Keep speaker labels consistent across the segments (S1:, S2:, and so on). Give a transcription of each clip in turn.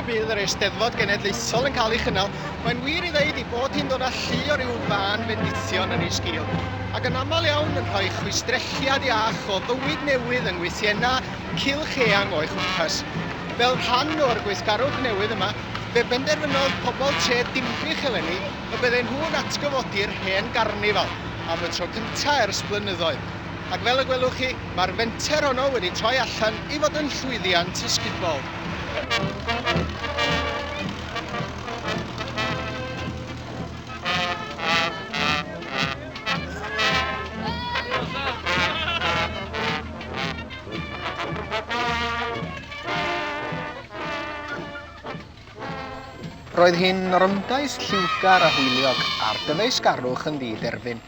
S1: bydd yr Eisteddfod Genedlaethol yn cael ei chynnal, mae'n wir i ddeud ei bod hi'n dod â llu o ryw fân fendithion yn ei sgil, ac yn aml iawn yn rhoi chwistrelliad iach o fywyd newydd yng ngwythiennau cylch eang o'i chwmpas. Fel rhan o'r gweithgarwch newydd yma, fe benderfynodd pobl tre Dinbych eleni y bydden nhw'n atgyfodi'r hen garnifal am y tro cyntaf ers blynyddoedd. Ac fel y gwelwch chi, mae'r fenter honno wedi troi allan i fod yn llwyddiant ysgubol. Roedd hi'n orymdaith lliwgar a hwyliog, a'r dyfeisgarwch yn ddi-derfyn.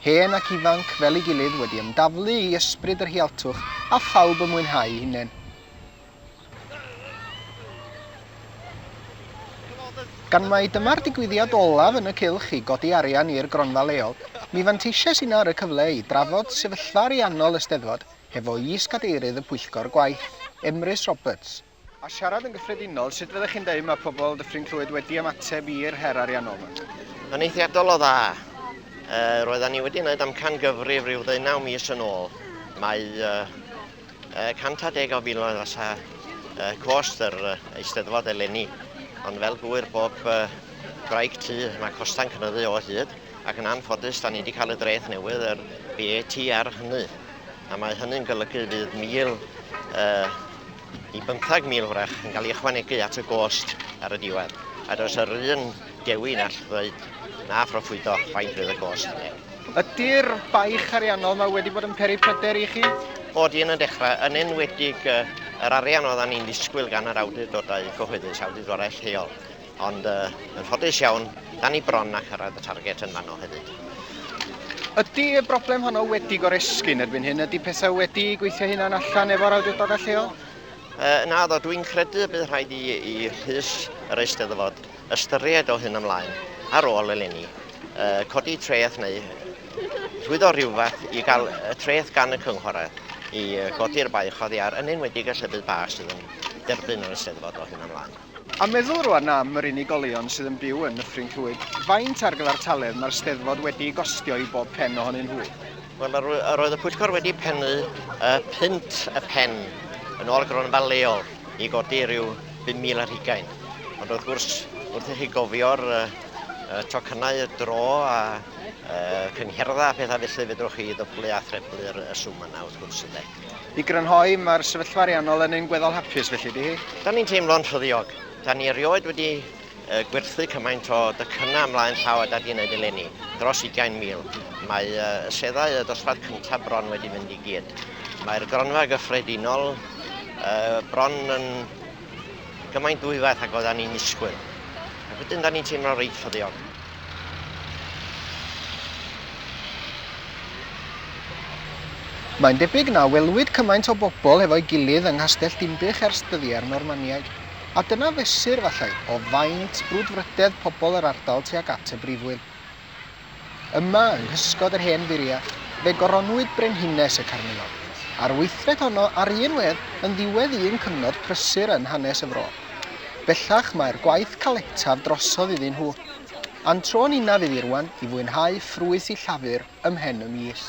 S1: Hen ac ifanc fel ei gilydd wedi ymdaflu i ysbryd yr rhialtwch a phawb yn mwynhau eu hunain. Gan mai dyma'r digwyddiad olaf yn y cylch i godi arian i'r gronfa leol, mi fanteisiais inna ar y cyfle i drafod sefyllfa ariannol y Steddfod hefo Is-gadeirydd y Pwyllgor Gwaith, Emrys Roberts. A siarad yn gyffredinol, sut fyddech chi'n deud mae pobl Dyffryn Clwyd wedi ymateb i'r her ariannol yma?
S2: Yn eithriadol o dda. Uh, roedden ni wedi gwneud amcan gyfrif rhyw ddeunaw mis yn ôl. Mae uh, uh, 110 o filoedd fasa uh, cost yr uh, Eisteddfod eleni. Ond fel gwyr bob uh, gwraig tŷ, mae costau'n cynyddu o hyd, ac yn anffodus, da ni wedi cael y dreth newydd, yr VAT ar hynny. A mae hynny'n golygu fydd 1,000 uh, i 15,000 hwrach yn cael ei ychwanegu at y gost ar y diwedd. A does yr un dewin all ddweud na phroffwydo faint fydd y gost yna.
S1: Ydy'r baich ariannol yma wedi bod yn peri pryder i chi?
S2: O, di yn y dechrau, yn enwedig yr arian oeddan ni'n ddisgwyl gan yr awdurdodau cyhoeddus, awdurdodau lleol. Ond uh, yn ffodus iawn, da ni bron a chyrraedd y target yn fanno hefyd.
S1: Ydy y broblem honno wedi goresgyn erbyn hyn? Ydy pethau wedi gweithio hunan allan efo'r awdurdodau lleol?
S2: Uh, na, ddo, dwi'n credu y bydd rhaid i, i Rhys yr Eisteddfod ystyried o hyn ymlaen ar ôl eleni, uh, codi treth neu llwyddo rhywfath i gael y treth gan y cynghorau i godi'r baich oddi ar, yn enwedig y llefydd bach sydd yn derbyn yr Eisteddfod o hyn ymlaen.
S1: A meddwl rwan am yr unigolion sydd yn byw yn Nyffryn Clwyd, faint ar gyfartaledd mae'r Steddfod wedi'i gostio i bob pen ohonyn nhw?
S2: Wel, yr oedd y pwyllgor wedi pennu punt y pen yn ôl gronfa leol i godi rhyw 5,000 ar hugain. Ond wrth gwrs, wrth i chi gofio'r tocynnau y dro a cyngherddau a phethau felly, fedrwch chi ddyblu a threblu'r swm yna wrth gwrs ynde.
S1: I grynhoi, mae'r sefyllfa ariannol yn un gweddol hapus felly, ydy hi?
S2: Da ni'n teimlo'n ffyddiog. Da ni erioed wedi gwerthu cymaint o docynnau ymlaen llaw â da di wneud eleni, dros 20,000. Mae y seddau y dosbarth cyntaf bron wedi mynd i gyd. Mae'r gronfa gyffredinol bron yn gymaint dwywaith ag oeddan ni'n disgwyl. Ac wedyn da ni'n teimlo reit ffyddiog.
S1: Mae'n debyg na welwyd cymaint o bobl efo'i gilydd yng Nghastell Dinbych ers dyddiau'r Normaniaid, a dyna fesur, efallai, o faint brwdfrydedd pobl yr ardal tuag at y brifwyl. Yma, yng nghysgod yr hen furiau, fe goronwyd brenhines y carnifal, a'r weithred honno ar un wedd yn ddiwedd un cyfnod prysur yn hanes y fro. Bellach mae'r gwaith caletaf drosodd iddyn nhw. A'n tro ninna fydd i rwan i fwynhau ffrwyth 'u llafur ymhen y mis.